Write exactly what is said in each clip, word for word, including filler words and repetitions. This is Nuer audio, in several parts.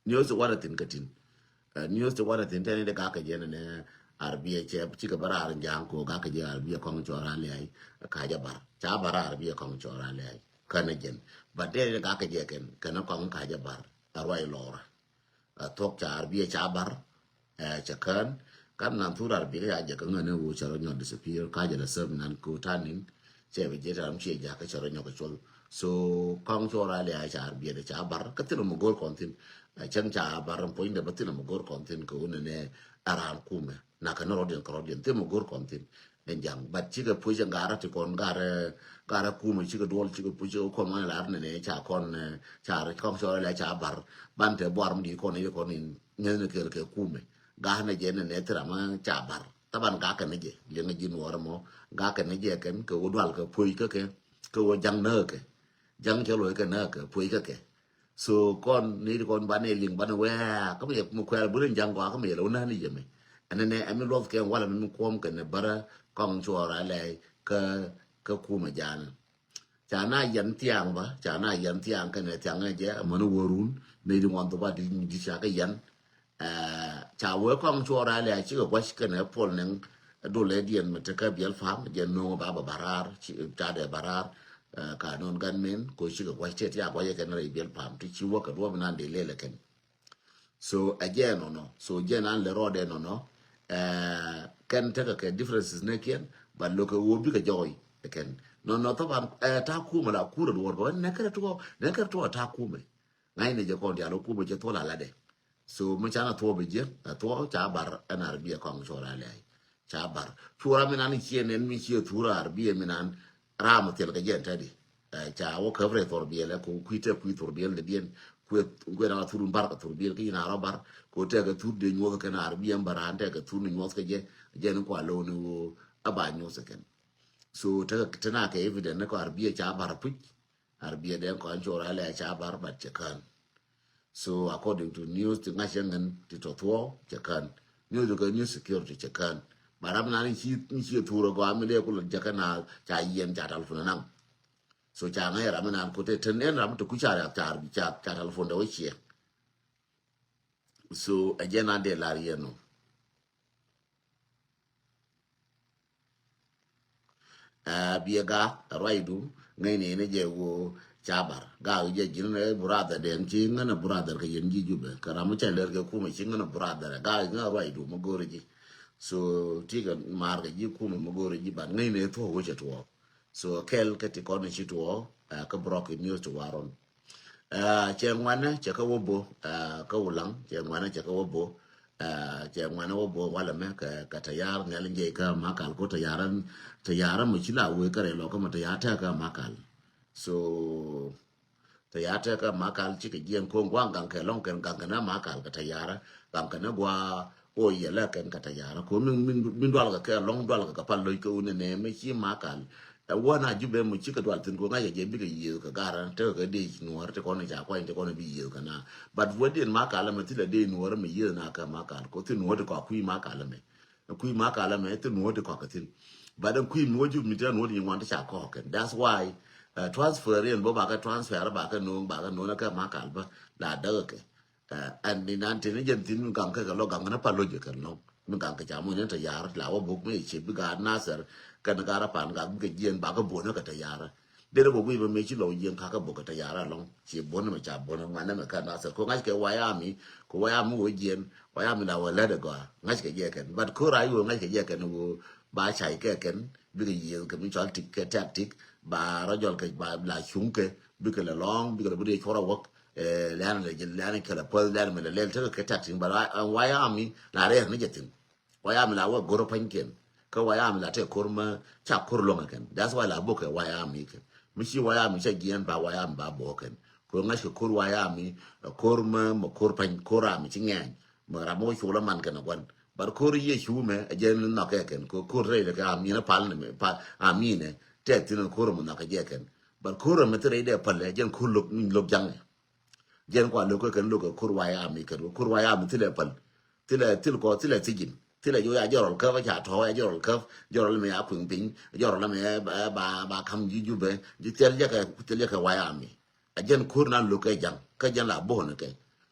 News ti wanɛ thin kä tin. News ti wanɛ thin tɛni de gakɛ jɛ nɛ nɛ arbiɛ cɛ cikɛ bä raar in ja̱a̱ŋ ko gakɛ jɛ arbiɛ kɔŋ cɔɔr a liay. Ka jɛ bar ca bar arbiɛ kɔŋ cɔɔr a liay. Känɛ jɛn but tɛni de gakɛ jɛ kɛn kɛn kɔŋ ka jɛ bar a ruay lɔra. Thuɔk ca arbiɛ ca bar. Cɛ kään kan nan thur arbiɛ ya jɛ kä ŋäni wo cɛ rɔ nyɔ disappear ka jɛ la sɛp nan ko tanin. Cɛ bi ji̱ ram ciɛ jakä cɛ rɔ nyɔk col. So kɔŋ cɔɔr a liay ca arbiɛ de ca bar kä thin mɛ go̱r kɔn thin. Cäŋ ca bar puɔ̱ny de bä thin mɛ go̱r kɔn thin kɛ wun nɛ aran kumɛ na kɛ ni rɔdiɛn kɛ rɔdiɛn thin mɛ go̱r kɔn thin. Ɛn jaŋ but cikɛ puɔ̱c ɛn garä ti kɔn garä garä kumɛ cikɛ duɔl cikɛ puɔ̱c cikɛ kɔn wan lar nɛ nɛ ca kɔn ca kɔŋ cɔɔr a liay ca bar. Ban te buar mi di kɔn i̱ kɔn in ŋäth ni kɛl kɛ kumɛ. Ga̱a̱n ɛ jɛ nɛ nɛ thira ma ca bar thaban ga̱a̱ kɛ ni jɛ liŋ ji̱ nuɔɔr mɔ. Ga̱a̱ kɛ ni jɛ kɛn kɛ wä dual kɛ puɔ̱c kä kɛ kɛ wä ja̱ŋ näk kɛ ja̱ŋ cɛ lo̱c kɛ näk kɛ puɔ̱c kä kɛ. So kɔn ni kɔn banɛ liŋ banɛ wɛɛ kä mi yɛ mi kuɛɛr buni ja̱ŋ gɔaa kä mi yɛ lɛ wä näk ni jɛ mi. Ɛn nɛ ɛn mi luɔth kɛ walɛ mi mi kuɔm kɛ nɛ bärä kɔŋ cuɔɔr a lɛy kä kä kumɛ ja̱a̱n. Ca na yɛn thiaŋ bä ca na yɛn thiaŋ kɛnɛ thiaŋ ɛ jɛ amäni wä run nɛy di ŋuan thok ba di di ca kɛ yɛn. Ca wee kɔŋ cuɔɔr a lɛ a cikɛ gua̱c kɛnɛ puɔl nɛŋ. Dol ɛ diɛn mɛ tekä biɛl pam jɛ no̱o̱ŋ ba bä barar ca dɛ barar. Ka nɔn gan men ko cikɛ gua̱c tɛt ya gua̱c ɛ kɛn rɛy biɛl pam ti ci wä kɛ duɔp nan dee lɛl ɛ kɛn. So a jɛ nɔnɔ so jɛ nan lɛ rɔɔdɛ nɔnɔ. Kɛn tekɛ kɛ differences ne kiɛn but loke wo bikɛ jɔɔy kɛn nɔnɔ thaban ta kumɛ la kurɛ duɔr bɛ nɛ kɛrɛ tuɔ nɛ kɛrɛ tuɔ ta kumɛ. Ŋa̱cnɛ jɛ kɔn dial wä kumɛ jɛ thuɔl a latdɛ. So mi can a thuɔp ɛ jiɛ a thuɔp ca bar ɛn arbiɛ kɔŋ cɔɔr a lɛy. Ca bar cura mi nan ciɛ nɛn mi ciɛ thur arbiɛ mi nan. Ram thiɛl kɛ jɛn tɛdi. Ca wä käp rɛ thor biɛl ɛ ko kui̱ tɛ kui̱ thor biɛl dɛ diɛn. Kuɛ kuɛ na thur bar kɛ thor biɛl kɛ yin a rɔ bar ko tɛ kɛ thur de nyuɔth kɛ na arbiɛ bar an tɛ kɛ thur ni nyuɔth kɛ jɛ. Jɛn kua low ni wo a ba nyuɔth kɛn. So tɛ tɛ na kɛ evident ni kɔ arbiɛ ca bar puc. Arbiɛ dɛn kɔn cor a lɛ ca bar bat cɛ kään. So according to news ti ŋa̱c cɛ ŋän ti tɔ thuɔɔk cɛ kään. News kɛ news security cɛ kään. Ba ram nan ci ci thurɛ gɔaa mi dee kulɛ jɛ kɛ na ca yɛn ca telephone naŋ. So ca ŋa̱c ram nan ko te ten ɛn ram te ku ca ca ca telephone de wä ciɛ. So a jɛ na dee lar yɛn no. Aa biɛ ga ruacdu ŋäcni ni jɛ wo ca bar ga jɛ ji̱n ni brother den ci ŋän a brother kɛ yɛn ji̱ Jubɛ kɛ ram mi cɛ lɛr kɛ kumɛ ci ŋän a brother ga ŋä ruacdu mi go̱r ji̱. So ti kɛ mar kɛ ji̱ kumɛ mi go̱r ji̱ ban ŋäcni thuɔ̱k wecɛ tuɔɔk. So kɛl kɛ ti kɔn ci tuɔɔk kä brok in news ti waron. Cɛ ŋuanɛ cɛ kä wä bo kä wulaŋ cɛ ŋuanɛ cɛ kä wä bo. Cɛ ŋuanɛ wä bo walɛ mɛ kɛ tayar nhial jɛ kä makal ko tayar. Tayar mɛ ci la wee kɛ rɛ lɔ kä mɛ tayar tɛ kä makal. So tayar tɛ kä makal ci kɛ jiɛn ko guaŋ gaŋ kɛ lɔŋ kɛn gaŋ kɛ nɛ makal kɛ tayar gaŋ kɛ nɛ gua. O yɛ lɛ kɛn kɛ tayar ko min dual kɛ kɛ lɔŋ dual kɛ kɛ pal loc kɛ wunɛ nɛ mɛ ci makal. Ɛ wä na Jubɛ mɛ cikɛ dual thin ko ŋa̱cɛ jɛ bikɛ yiëëth kɛ garä tekɛ kɛ dec nuɔ̱ɔ̱r ti kɔn ca kuany ti kɔn bi yiëëth kɛ na. But wä diɛn makal ɛmɛ thilɛ dec nuɔ̱ɔ̱r ɛmɛ yiëëth na kɛ makal ko thin nuɔ̱ɔ̱r ti kɔak kui̱ makal ɛmɛ. Kui̱ makal ɛmɛ thil nuɔ̱ɔ̱r ti kɔak kɛ thin. But ɛn kui̱ mi wä Jubɛ mi tɛ nuɔ̱ɔ̱r ti nyi ŋuan ti ca kɔk kɛn that's why. Transfer in bä bakɛ transfer bakɛ no̱o̱ŋ bakɛ no̱o̱ŋ kɛ makal bä la däk kɛ. Ɛn ni nan tini jɛn thin mi gaŋ kɛ kɛ lɔ gaŋ kɛ ni pal lo̱c kɛ lɔŋ mi gaŋ kɛ ca muc ni tayar la wä buk mi ci bi gaat Nasir kɛn gaat Apan Gak bikɛ jiɛn bakɛ buɔ̱n kɛ tayar. Derɛ bä wi̱i̱ bä mi ci lɔw jiɛn kakɛ buk kɛ tayar alɔŋ ci buɔ̱n mi ca buɔ̱n ŋuan ni mi kɛ Nasir ko ŋa̱c kɛ wayami ko wayami wä jiɛn wayami la wä lɛt gɔaa ŋa̱c kɛ jɛ kɛn but ko ray wä ŋa̱c kɛ jɛ kɛn wä ba cay kɛ kɛn bikɛ yiëth kɛ mi cɔal tik kɛ tactic ba rɔ jɔl kɛ ba la cuŋ kɛ bikɛ lɛ lɔŋ bikɛ lɛ bi dee cuɔr a wäk. Lɛn lɛ jɛ lɛn kɛlɛ päth lɛn mɛ lɛ lɛl tekɛ kɛ tactic ba wayami la rɛɛr ni jɛ thin. Wayami la wä go̱r pa̱nykiɛn kä wayami la tɛ ko̱r mä ca ko̱r loŋɛ kɛn that's why la bokɛ wayami kɛn mi ci wayami ca jiɛn ba wayami ba bokɛ kɛn. Ko̱r ŋa̱c kɛ ko̱r wayami ko̱r mä mɛ ko̱r pa̱ny ko̱r ami ci ŋɛny. Mɛ ram mɛ wä col aman kɛn a guan. But ko̱r Yecu mɛ a jɛ ni nhɔkɛ kɛn ko̱r rɛy lɛ kɛ aminɛ pal ni mɛ pal aminɛ tɛk thin ko̱r mɛ nhɔkɛ jɛ kɛn. But ko̱r mɛ thi rɛy dɛ pal a jɛ ni ko̱r lok ni lok jaŋɛ. Jɛn kua lo̱k kä kɛn lo̱k kɛ kur wayami kɛn kɛ kur wayami thilɛ päl. Thilɛ thil kɔ thilɛ thijin thilɛ jo ya jɔrɔl käp a ca tɔ̱ ya jɔrɔl käp jɔrɔl mi ya kuiŋ piny jɔrɔl mi ba ba kam ji̱ Jubɛ ji̱ thil jɛ kɛ thil jɛ kɛ wayami. A jɛn kur na lo̱k kɛ jaŋ kä jɛn la bo̱o̱n kɛ.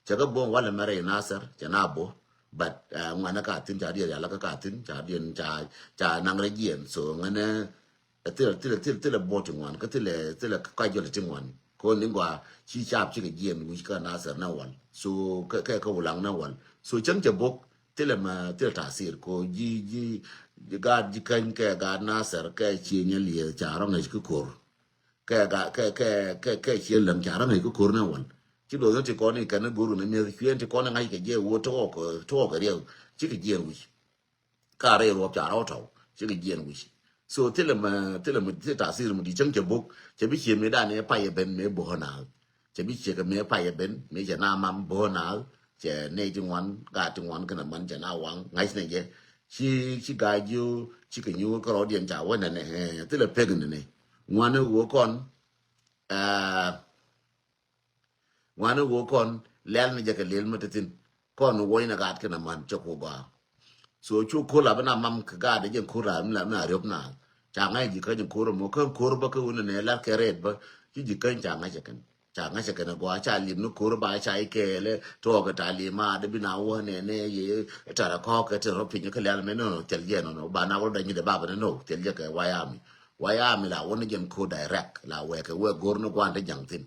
Cɛ kɛ bo̱o̱ŋ walɛ mɛ rɛy Nasir cɛ na bo̱o̱. But ŋuanɛ ka thi̱n ca diɛn rial kä ka thi̱n ca diɛn ca ca naŋ rɛ jiɛn. So ŋänɛ thilɛ thilɛ thilɛ thilɛ bo̱o̱ ti ŋuan kä thilɛ thilɛ ka jɔl ti ŋuan. Ko ni gɔaa ci cap cikɛ jiɛn wi̱c kä Nasir na wal. So kɛ kɛ kɛ Wulaŋ na wal. So cäŋ cɛ bo̱k thilɛ ma thilɛ tasir ko ji̱ ji̱ ji̱ gaat ji̱ käny kɛ gaat Nasir kɛ cie nyɛ lieth ca rɔ ŋäc kä ko̱r. Kɛ ga kɛ kɛ kɛ kɛ cie läŋ ca rɔ ŋäc kä ko̱r na wal. Ci duɔth ni ti kɔn ni kɛn ni go̱r ni mi̱eth cuɛn ti kɔn ni ŋa̱c kɛ jiɛ wä tɔk tɔk kɛ riɛw cikɛ jiɛn wi̱c. Ka rɛy ruɔp ca rɔ tɔw cikɛ jiɛn wi̱c. So thilɛ mɛ thilɛ mɛ thilɛ tasir mɛ di cäŋ cɛ bok cɛ bi cie mëë dan ɛ pay ɛ ben mëë bo̱o̱ naath. Cɛ bi ciek ɛ mëë pay ɛ ben mëë cɛ na mam bo̱o̱ naath. Cɛ nɛy ti ŋuan gaat ti ŋuan kɛnɛ man cɛ na waŋ ŋa̱c nɛ jɛ. Ci ci ga̱a̱c ji̱ ci kɛ nyuur kärɔɔdiɛn ca wä nɛnɛ thilɛ pek nɛnɛ. Ŋuan ɛ ɣöö kɔn ŋuan ɛ ɣöö kɔn lɛl ni jɛ kɛ lel mi ti thin. Kɔn wuɔ̱c ni gaat kɛnɛ man cɛ ku gɔaa. So cu ko̱r la bi na mam kɛ gaat jɛ ko̱r la mi la mi a riop na. Ca ŋa̱c ji̱ kä jɛ ko̱r mɔ kä ko̱r bä kä wun ni lar kɛ ret bä. Ci ji̱ kä ca ŋa̱c kɛn ca ŋa̱c kɛn gɔaa ca lim ni ko̱r ba ca ikɛɛlɛ tuɔɔk ta lim a de bi na wä nɛ nɛ yɛ tara kɔɔk kɛ ti rɔ piny kä lɛl mɛ nɔ thil jɛ nɔ ba na wä dɔny de ba bɛ nɔ thil jɛ kɛ wayami. Wayami la wä ni jɛn ko̱r direct la wɛ kɛ wɛ go̱r ni guan de jaŋ thin.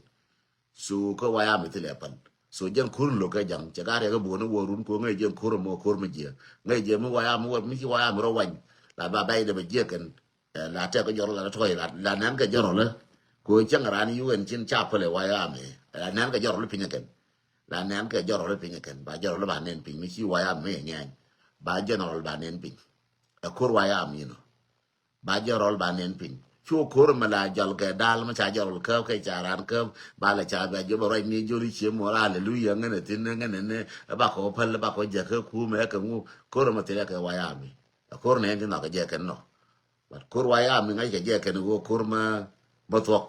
So kä wayami thilɛ pan. So jɛn ko̱r lo̱k kɛ jaŋ cɛ gat yɛ kɛ buɔ̱n wä run ko ŋäc jɛn ko̱r mɔ ko̱r mi jiɛ ŋäc jɛ mi wayami wä mi ci wayami rɔ wany. La ba bɛy de bɛ jiɛ kɛn. La tɛk kɛ jɔrɔ la tɔy la nɛn kɛ jɔrɔ lɛ. Ko cɛŋ ran yu ɛn cin ca pɛlɛ wayami la nɛn kɛ jɔrɔ lɛ piny kɛn. La nɛn kɛ jɔrɔ lɛ piny kɛn ba jɔrɔ lɛ ba nɛn piny mi ci wayami mi ŋɛny. Ba general ba nɛn piny. Ɛ ko̱r wayami inɔ. Ba jɛ rɔl ba nɛn piny. Cu ko̱r mɛ la jɔl kɛ dal mɛ ca jɛ rɔl käp kɛ ca ran käp ba la ca bɛ jɛ bɛ ruac ni joli cie mɔ la aleluya ŋɛn ɛ thin ŋɛn ɛ ni ba kɔ päl ba kɔ jɛ kɛ kumɛ kɛ ŋu ko̱r mɛ thilɛ kɛ wayami. Ko̱r nɛ ɛn ti nhɔk kɛ jɛ kɛn nɔ. But ko̱r wayami ŋa̱c kɛ jɛ kɛn ɣöö ko̱r mɛ mɛ thuɔk.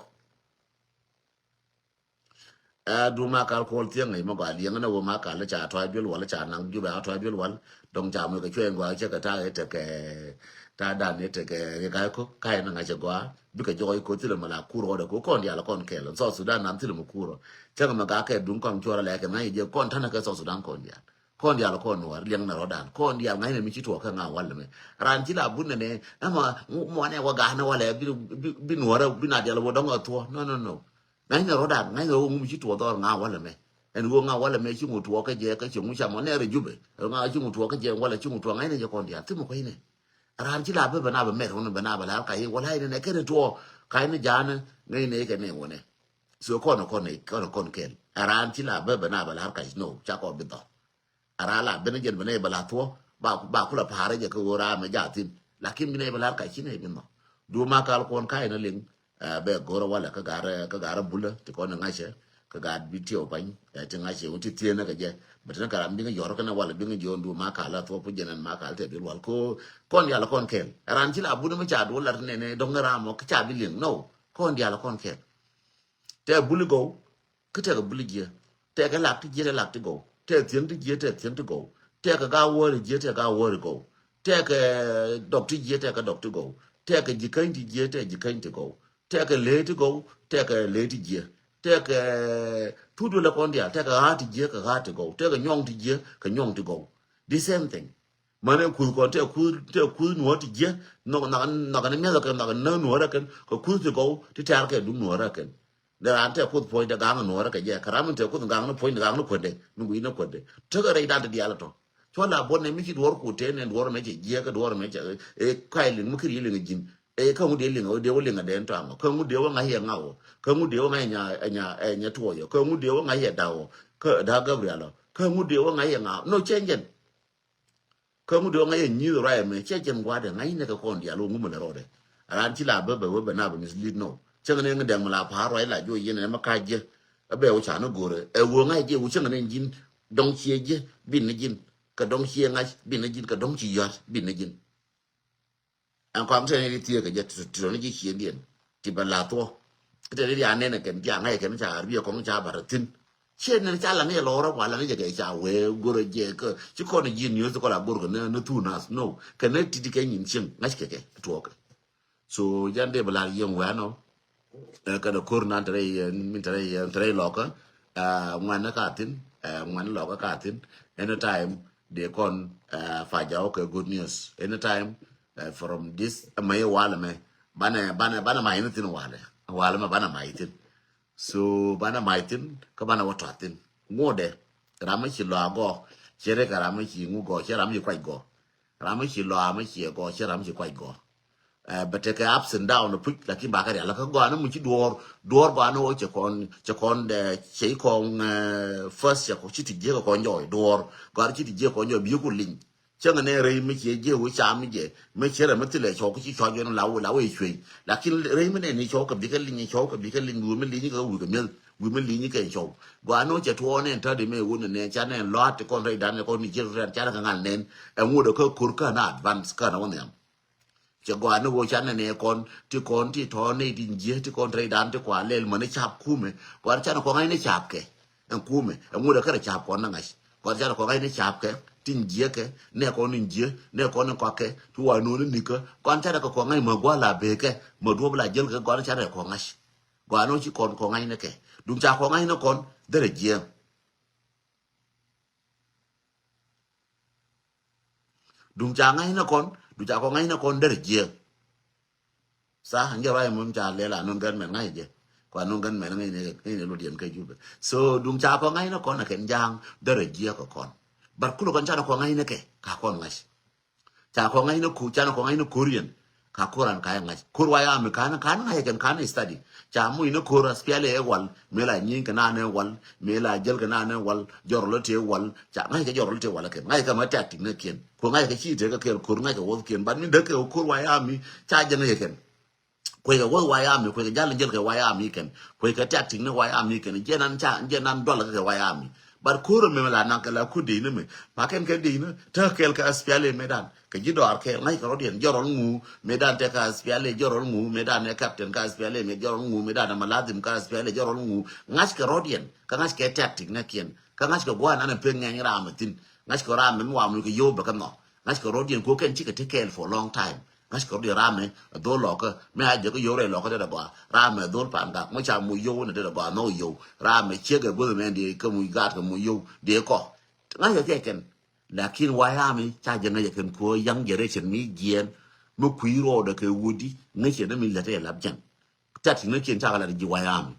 Ɛ du ma kal kuɔl thiäŋ ŋäc ma gɔaa liɛŋ ni wä ma kal ca tɔy biöl wal ca naŋ jubɛ a tɔy biöl wal. Dɔŋ ca muc kɛ cuɛ in gɔaa cɛ kɛ ta ɛ tekɛ ta dan ɛ tekɛ rik a kok ka in ŋa̱c ɛ gɔaa. Bikɛ jɔk i koth thilɛ ma la kur ɣɔdɛ ko kɔn dial kɔn kɛl in South Sudan nan thilɛ ma kur ɔ. Cäŋ ma gak kɛ duŋ kɔn cuɔr lɛ kɛ ŋa̱c jɛ kɔn tanɛ kɛ South Sudan kɔn dial. Kɔn dial kɔn nuɔr liɛŋ na rɔdan kɔn dial ŋa̱cnɛ mi ci tuɔɔk kä ŋa̱ walɛ mɛ. Ran ci la bun nɛ nɛ ɛmɔ muɔnɛ wä ga̱a̱nɛ walɛ bi bi bi nuɔrɛ bi na dial wä dɔŋ a thuɔ. No, no, no. Ŋa̱cnɛ rɔdan ŋa̱cnɛ wä ŋum ci tuɔɔk dhɔr ŋa̱ walɛ mɛ. Ɛn wä ŋa̱ walɛ mɛ ci ŋu tuɔɔk kä jɛ kä ci ŋu camɔ nɛ rɛ jupɛ. Ŋa̱ ci ŋu tuɔɔk kä jɛ walɛ ci ŋu tuɔɔk ŋa̱cnɛ jɛ kɔn dial thimɔ kɔcnɛ. Ran ci la bä bɛ na bɛ mɛr wä bɛ na bɛ lar kac wala inɛ nɛ kɛnɛ tuɔɔk kac ni ja̱a̱nɛ ŋa̱cnɛ kɛ nɛ wä nɛ. So kɔn kɔn kɔn kɔn kɛl. Ran ci la bä bɛ na bɛ lar kac no ca kɔn bi dhɔr. Ara la ben jɛn ben ɛ bɛ la thuɔ ba ba kula pa̱a̱rä jɛ kɛ ɣöö ram ɛ jathin. Lakin bin ɛ bɛ la kac ci nɛ bin nhɔ. Du ma kal kuɔn ka̱ ɛn a liŋ. Bɛ go̱rä walɛ kä garä kä garä bulä ti kɔn ɛ ŋa̱cä kä gat bi tiɛw pany. Ti ŋa̱cä wä ti thieenä kɛ jɛ bɛ tin kɛ ram biŋ yɔr kɛn walɛ biŋ jiɔn du ma kal a thuɔ pu jɛn ɛn ma kal tɛ bil wal ko kɔn dial kɔn kɛl. Ran ci la bun mi ca duɔ lat nɛnɛ dɔŋ ram ɔ kä ca bi liŋ no kɔn dial kɔn kɛl. Tɛ buli gɔw kä tɛkɛ buli jiɛ. Tɛkɛ lak ti jiɛ tɛ lak ti gɔw. Tɛ thiäŋ ti jiɛ tɛ thiäŋ ti gɔw. Tɛkɛ ga wäri jiɛ tɛ ga wäri gɔw. Tɛkɛ dɔk ti jiɛ tɛ ga dɔk ti gɔw. Tɛkɛ jikäny ti jiɛ tɛ jikäny ti gɔw. Tɛkɛ lee ti gɔw tɛkɛ lee ti jiɛ. Tɛkɛ thut wälɛ kɔn diaal tɛkɛ ɣa̱a̱t ti jiɛ kɛ ɣa̱a̱t ti gɔw. Tɛkɛ nyɔŋ ti jiɛ kɛ nyɔŋ ti gɔw. The same thing. Mane kuth kɔn tɛ kuth tɛ kuth nuɔ̱ɔ̱r ti jiɛ. Nhɔk nhɔk nhɔk ni miɛth kɛn nhɔk ni nuɔ̱ɔ̱r kɛn kɛ kuth ti gɔw ti tɛ̈r kɛ duŋ nuɔ̱ɔ̱r kɛn. Dee raan tɛ kuth puɔ̱ny de gaŋ nuɔ̱ɔ̱rä kɛ jɛ kɛ ram in tɛ kuth gaŋ ni puɔ̱ny de gaŋ ni kuändɛ mi gui̱c ni kuändɛ. Tekɛ rɛy dan ti diaal tɔ. Cuɔ la buɔt nɛ mi ci duɔ̱ɔ̱r kut tëë nɛ duɔ̱ɔ̱r mɛ cɛ jiɛk kɛ duɔ̱ɔ̱r mɛ cɛ. Ɛ kuay liŋ mi kiri liŋ ji̱n. Ɛ kä ŋut dee liŋ ɛ dee wä liŋ ɛ dee tɔaŋ kä ŋut dee wä ŋa̱c yɛ ŋa̱ wä kä ŋut dee wä ŋa̱c yɛ nya nya ɛ nya tuɔɔc ɔ kä ŋut dee wä ŋa̱c yɛ da̱w ɔ kä da̱ Gabriel ɔ kä ŋut dee wä ŋa̱c yɛ ŋa̱ no change jɛn. Kä ŋut dee wä ŋa̱c yɛ nyi̱i̱th ruac ɛmɛ cɛ jɛn gua̱dɛ ŋa̱c nɛ kɛ kɔn diaal wä ŋumɛ lɛ rɔɔdɛ. Raan ci la bä bɛ wä bɛ na bɛ mislead nɔ cäŋ nɛ ŋä dɛŋ mi la pa̱a̱r ruac la juɔc yɛn ɛmɛ ka̱c jɛ. Ɛ bɛ wä ca ni go̱rɛ ɛ wä ŋa̱c jɛ wä cäŋ nɛ ji̱n dɔ̱ŋ ciɛ jɛ bin ni ji̱n kɛ dɔ̱ŋ ciɛ ŋa̱c bin ni ji̱n kɛ dɔ̱ŋ ci yɔ̱a̱t bin ni ji̱n. Ɛn kɔam tɛn ni thiee kɛ jɛ ti tɔni ji̱ ciëndiɛn ti bɛ la̱th wä. Tɛn ni diaa nɛn kɛn ji̱ aŋa̱c kɛn ca riɛ kɔŋ ca bar thi̱n. Ciɛ nɛn ca lan ni jɛ lɔrä wa lan ni jɛ kɛ ca wee go̱rä jɛ kä ci kɔn ji̱ niöth kɔn a go̱r kɛ ni thun nath no kɛ ni ti̱ti̱ kɛ nyin cieŋ ŋa̱c kɛ kɛ tuɔɔkɛ. So jan dee bɛ lar yieŋ wɛ̈nɔ. Kɛn a ko̱r nan te rɛy min te rɛy te rɛy lɔkä. Ŋuan ni ka thi̱n. Ɛ, ŋuan lɔkä ka thi̱n. Anytime dee kɔn, ɛ, fa jaw kɛ good news. Anytime, ɛ, from this, ɛ, mɛ walɛ mɛ. Banɛ, banɛ, banɛ mac ni thi̱n walɛ. Walɛ mɛ banɛ mac thi̱n. So banɛ mac thi̱n kä banɛ wä tɔt thi̱n. Ŋuɔdɛ ram mi ci lɔ agɔ, cɛ rek ram mi ci ŋu gɔ, cɛ ram mi ci kuac gɔ. Ram mi ci lɔ, ram mi ci gɔ, cɛ ram mi ci kuac gɔ. Ɛ, bɛ tekɛ ups and down puc, lakin bakɛ rial kä gɔanɛ mu ci duɔɔr, duɔɔr gɔanɛ wä cɛ kɔn, cɛ kɔn dɛ, cɛ kɔn, ɛ, first cɛ kɔn ci ti jiɛ kɛ kɔn jɔɔy duɔɔr, gɔanɛ ci ti jiɛ kɔn jɔɔy bi ku liŋ. Cäŋ nɛ rɛy mi ciɛ jiɛ wä cam mi jɛ mi cɛ rɛ mi thilɛ cɔw kä ci cɔc yɛn la wä la wä cuey. Lakin rɛy mi nɛ ni cɔw kɛ bikɛ liŋ cɔw kɛ bikɛ liŋ wi̱i̱ mi liŋ kɛ wi̱i̱ kɛ mi̱eth wi̱i̱ mi liŋ kɛ cɔw. Gua ni wä cɛ tuɔɔk nɛn tädi mɛ wä nɛ nɛ ca nɛn lɔat ti kɔn rɛy dan kɛ kɔn ni jiɛ rɛn ca nɛ kɛ ŋal nɛn. Ɛ ŋut ɛ kä kor kä na advance kä na wä nhiam. Cɛ gɔaa ni ɣöö canɛ nɛ kɔn ti kɔn ti tɔ̱ nɛy ti jiɛ ti kɔn tɛy dan ti kua lɛl mäni cap kumɛ. Gɔaa ni canɛ kɔn ŋa̱cnɛ cap kɛ ɛn kumɛ ɛn ŋut ɛ kärɛ cap kɔn ni ŋa̱c. Gɔaa ni canɛ kɔn ŋa̱cnɛ cap kɛ ti jiɛ kɛ nɛ kɔn ni jiɛ nɛ kɔn ni kɔakɛ ti wa nööni nikä. Gɔaa ni canɛ kɛ kɔn ŋa̱c mä gua̱a̱ la bekɛ mä duɔ̱p la jäl kɛ gɔaa ni canɛ kɔn ŋa̱c. Gɔaa ni ci kɔn kɔn ŋa̱cnɛ kɛ duŋ ca kɔn ŋa̱cnɛ kɔn derɛ jiɛ. Duŋ ca ŋa̱cnä kɔn, duŋ ca kɔn ŋa̱cnä kɔn derɛ jiɛ. Sa, n jɛ ruac mum ca lɛl a nun gɛn mɛn ŋa̱c jɛ. Kua nun gɛn mɛn ŋa̱c ni, ŋa̱c ni ludiɛn kä Jubɛ. So duŋ ca kɔn ŋa̱cnä kɔn a kɛn ja̱a̱ŋ derɛ jiɛ kɛ kɔn. But kulɛ kɔn canɛ kɔn ŋa̱cnä kɛ ka kɔn ŋa̱c. Ca kɔn ŋa̱cnä ku, canɛ kɔn ŋa̱cnä koriɛn. Ka koran ka yɛ ŋa̱c. Kor wa ya mi kan, kan ŋa̱c kɛn kan study. Ca muc ni kor aspiali ɛ wal, mi la nyi̱i̱ŋ kɛ naan ɛ wal, mi la jäl kɛ naan ɛ wal, jɔrɔl ɛ tëë wal. Ca ŋa̱c kɛ jɔrɔl ɛ tëë wal kɛn. Ŋa̱c kɛ mɛ tactic ni kiɛn. Kor ŋa̱c kɛ ci tëë kɛ kɛɛl kor ŋa̱c kɛ wuɔth kiɛn. But mi däk kɛ kor wa ya mi, ca jɛ ŋa̱c kɛn. Kuec kɛ wuɔth wa ya mi, kuec kɛ jal ni jäl kɛ wa ya mi kɛn. Kuec kɛ tactic ni wa ya mi kɛn. Jɛ nan ca, jɛ nan dual kɛ wa ya mi. But kor mɛ la nak kɛ la ku dei ni mɛ. Pa kɛn kɛ dei ni, tëë kɛɛl kɛ aspiali mɛ dan. Kɛ ji̱ dɔaar kɛɛl ŋa̱ckɛ rɔ̱diɛn jɔrɔl ŋu mëëdan tɛk kä aspiali jɔrɔl ŋu mëëdan ɛ captain kä aspiali mëë jɔrɔl ŋu mëëdan ɛ maladhim kä aspiali jɔrɔl ŋu. Ŋa̱ckɛ rɔ̱diɛn kä ŋa̱ckɛ tactic näkiɛn kä ŋa̱ckɛ gua̱a̱n an ɛ pek ŋɛny raam ɛ thi̱n. Ŋa̱ckɛ raam ɛn wa muc kɛ yio̱w bɛ kɛ nhɔk. Ŋa̱ckɛ rɔ̱diɛn kɛ kɛn cikɛ ti kɛɛl for a long time. Ŋa̱ckɛ rɔ̱diɛn raam ɛ dhol lɔkä mɛ a jɛ kä yio̱w rɛy lɔkä tetdɛ gɔaa raam ɛ dhol pan gak mɔ ca muc yio̱w nɛ tetdɛ gɔaa nhɔk yio̱w raam ɛ ciek ɛ guäth mɛn di kä muc gaat kɛ muc yio̱w di kɔ. Ŋa̱ckɛ thiac kɛn. Lakin wayami ca jɛ ŋäcɛ kɛn kuɔ young generation mi jiɛn mi kui̱ rɔɔdɛ kɛ wudi ŋäcɛ ni mi lät ɛ lap jɛn. Tactic ni kiɛn ca kɛ lat ji̱ wayami.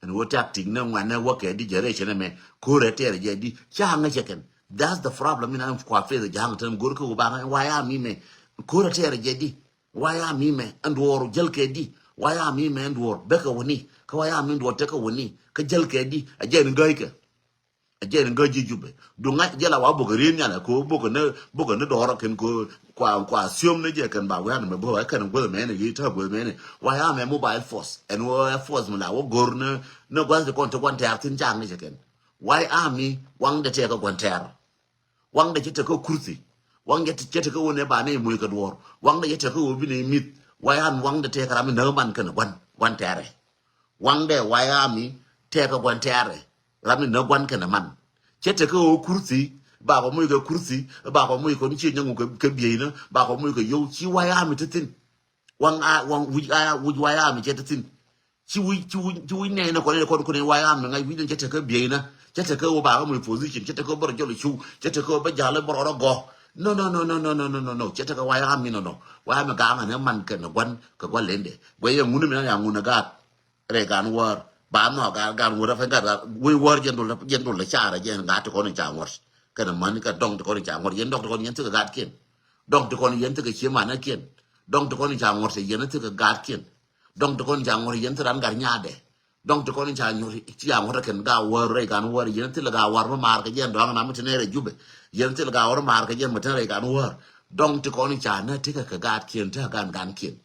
Ɛn wä tactic ni ŋuan ni wä kɛ di generation mɛ ko̱rɛ tɛɛrɛ jɛ di ca ŋäcɛ kɛn. That's the problem in an kua faith ja̱a̱ŋ tɛn go̱r kä wä ba ŋäc wayami mɛ ko̱rɛ tɛɛrɛ jɛ di. Wayami mɛ ɛn duɔɔr jäl kɛ di wayami mɛ ɛn duɔɔr bäkɛ wä ni kä wayami ɛn duɔɔr tekɛ wä ni kä jäl kɛ di a jɛ ni gäykɛ. A jɛ ni gä ji̱ Jubɛ. Duŋ ŋa̱c jɛ la wa bokɛ ri̱n nhial ko bokɛ ni bokɛ ni dɔɔrɔ kɛn ko kua kua siom ni jɛ kɛn ba wian mɛ bokɛ kɛn guäth mɛni yi tɛ guäth mɛni. Wa ya mɛ mobile force ɛn wä force mi la wä go̱r ni ni gua̱th ti kɔn ti gua̱n tɛɛr thin cak ni jɛ kɛn. Wa ya mi waŋ de tɛɛ kä gua̱n tɛɛr. Waŋdɛ cɛ tekä kurthi. Waŋdɛ cɛ tekä wä nɛ ba nɛ moc kɛ duɔ̱ɔ̱r. Waŋdɛ cɛ tekä wä bi nɛ mith. Wayan waŋdɛ tɛkɛ ram mi näk man kɛnɛ gua̱n gua̱n tɛrɛ. Waŋdɛ wayami tɛkɛ gua̱n tɛrɛ. Ram mi näk gua̱n kɛnɛ man. Cɛ tekä wä kurthi. Bakɔ moc kɛ kurthi. Bakɔ moc kɛ ni ciɛ nyɛŋu kɛ bieyni. Bakɔ moc kɛ yow ci wayami ti thin. Waŋ a waŋ wi̱c a wi̱c wayami cɛ ti thin. Ci wi̱c ci wi̱c ci wi̱c nɛy ni kɔn ni kɔn kɔn wayami ŋa̱c wi̱c ni cɛ tekä bieyni cɛ tekä wä bakä moc position cɛ tekä wä bärɛ jɔl cu cɛ tekä wä bä ja̱l bärɛ rɔ gɔ. No no no no no no no no no cɛ tekä wayami no no. Wayami gaŋ ni man kɛ ni gua̱n kɛ gua̱n lendɛ guɛ yɛ ŋuni mi na ya ŋuni gaat. Rɛ gan wäär ba nhɔ gan gan wäär fɛ gat gat wee wäär jɛn dul jɛn dul carɛ jɛn gat ti kɔn ca ŋuɔ̱t. Kɛn män kɛ dɔŋ ti kɔn ca ŋuɔ̱t yɛn dɔŋ ti kɔn yɛn thikɛ gat kiɛn. Dɔŋ ti kɔn yɛn thikɛ cie manä kiɛn. Dɔŋ ti kɔn ca ŋuɔ̱t cɛ yɛn thikɛ gat kiɛn. Dɔŋ ti kɔn ca ŋuɔ̱t yɛn thi ran gat nyaadɛ. Dɔŋ ti kɔn ca ŋuɔ̱t ca ŋuɔ̱t kɛn ga wäär rɛy gan wäär yɛn thilɛ ga wäär mi maar kɛ jɛn dɔŋ na mi ti nɛ rɛ Jubɛ. Yɛn thilɛ ga wäär maar kɛ jɛn mi ti nɛ rɛy gan wäär. Dɔŋ ti kɔn ca nä thikɛ kɛ gat kiɛn thikɛ gan gan kiɛn.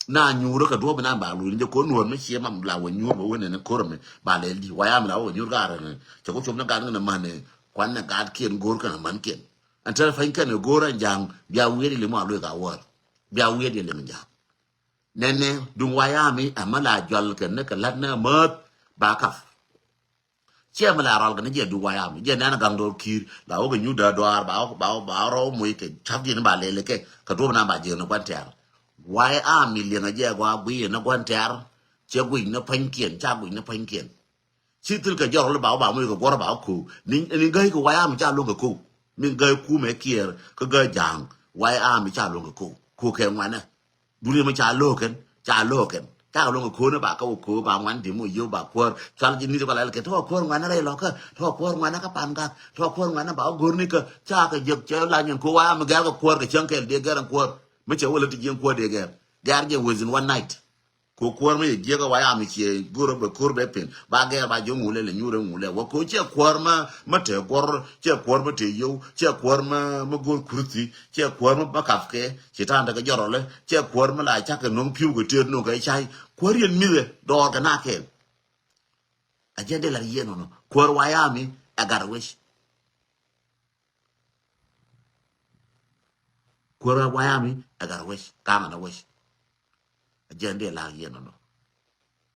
Na nyuurä kɛ duɔ̱ɔ̱p inan ba luny jɛ ko̱r nuɔ̱ɔ̱r mi cie mam la wä nyuur bä wen ni ko̱r mi ba lɛl di wayam la wä nyuur gaar ni cɛ ku cop ni gat ni man ni kuan ni gat kiɛn go̱o̱r kɛn man kiɛn. Ɛn tɛr pany kɛn go̱o̱r ɛn ja̱a̱ŋ bia wiet ili mɔ a luek a wäär bia wiet ili mi ja̱a̱ŋ. Nɛnɛ duŋ wayam i ɛmɛ la jɔl kɛn ni kɛ la̱t ni mäth ba kap. Ciɛ mi la rɔl kɛ ni jɛ du wayami jɛ nɛn gaŋ dɔr ki̱i̱r la wä kɛ nyu dää dɔaar ba wä ba wä ba wä rɔ moc kɛ cap diɛn ba lɛl kɛ kɛ duɔp na ba jiɛn ni gua̱n tɛ̈r. Wayami liɛŋɛ jɛ gɔaa guiy ni gua̱n tɛ̈r. Cɛ guic ni pa̱nykiɛn ca guic ni pa̱nykiɛn. Ci thil kɛ jɔrɔ li ba wä ba moc kɛ guɔrɔ ba wä ko̱o̱k. Ni, ni gäi kɛ White Army ca luɔ̱ŋ kɛ ko̱o̱k. Min gäi kumɛ Kiir kä gäi Ja̱a̱ŋ, White Army ca luɔ̱ŋ kɛ ko̱o̱k. Ko̱o̱k kɛ ŋuanɛ. Duni mi ca lo̱o̱kɛn, ca lo̱o̱kɛn. Ca kɛ luɔ̱ŋ kɛ ko̱o̱k ni ba kä wä ko̱o̱k ba ŋuan di moc yio̱w ba kuäär. Cual ji̱ ni̱t kɔ la kɛ tɔ̱ kuäär ŋuanɛ rɛy lɔ̱kä, tɔ̱ kuäär ŋuanɛ kä Pangak, tɔ̱ kuäär ŋuanɛ ba wä go̱r ni kä. Ca kɛ jiäk cɛ la nyin ko̱o̱k White Army gɛr kɛ kuäär kɛ cäŋ kɛl dee gɛr ɛn kuäär. Mi cɛ wä lät ti jiɛn kuäär dee gɛr. Gɛr jɛ within one night. Ko kuäär mi yɛ jiäkä White Army ciɛ go̱r bɛ ko̱r bɛ pin. Ba gɛr ba jiök ŋulɛ lɛ nyuurɛ ŋulɛ. Wä ko ciɛ kuäär ma, ma te guɔr, ciɛ kuäär ma te yow, ciɛ kuäär ma, ma go̱r kurthi, ciɛ kuäär ma, ma kap kɛ, ci ta̱a̱n tekɛ jɔrɔlɛ, ciɛ kuäär ma la cakɛ no̱ŋ pi̱w kɛ tëët no̱ŋ kɛ cay. Kuäär yɛn mi̱thɛ dɔɔr kɛ na kɛɛl. A jɛn dee lar yieen nɔnɔ. Kuäär White Army ɛ gat a wec. Kuäär White Army ɛ gat a wec. Ka̱n an a wec. A jɛn dee lar yieen nɔnɔ.